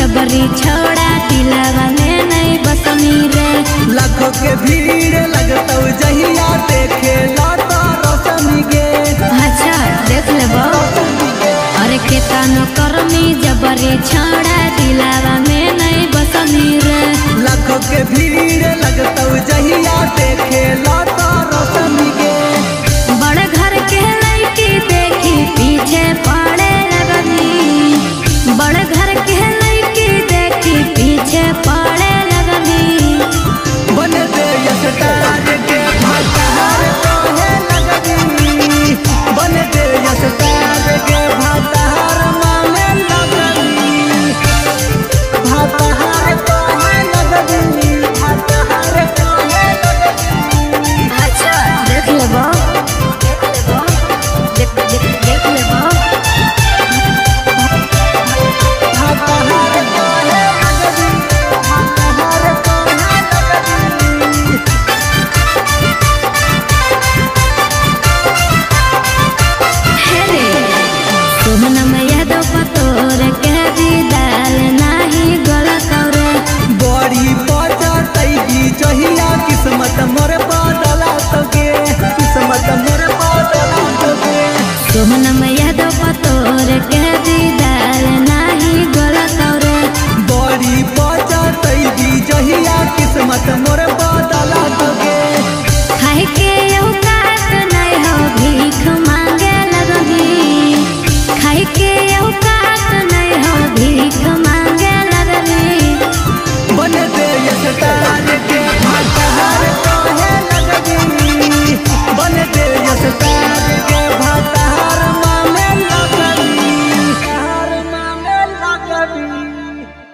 जबरी छोड़ा दिलावा में नहीं बसनी रे। लाखों के भीड़ लगतौ जहिया देखे ला रोशनी गे। अच्छा देख लेबो। अरे केतनो करमी जबरी छोड़ा दिलावा में नहीं बसनी रे। लाखों के भीड़ लगतौ जहिया देखे ला रोशनी गे। बड़े घर के लड़की देखी पीछे पड़े लगनी। बड़े घर के लड़की देखी पीछे पड़े लगनी। बन दे स्टार के भातार कहे लगनी। बन दे स्टार के भातार माने लगनी। भातार कहे लगनी। भातार कहे लगनी। अच्छा देख लेबो। देख लेबो देख लेबो। भातार कहे लगनी। भातार कहे लगनी। सोहनम यादव पतोर के दीदार नाही गलत रे। बड़ी पचतैगी जहिया किस्मत मोर बदला तोके। किस्मत मोर बदला तोके। सोहनम यादव पतोर के दीदार नाही गलत रे। बड़ी पचतैगी जहिया किस्मत मोर बदला।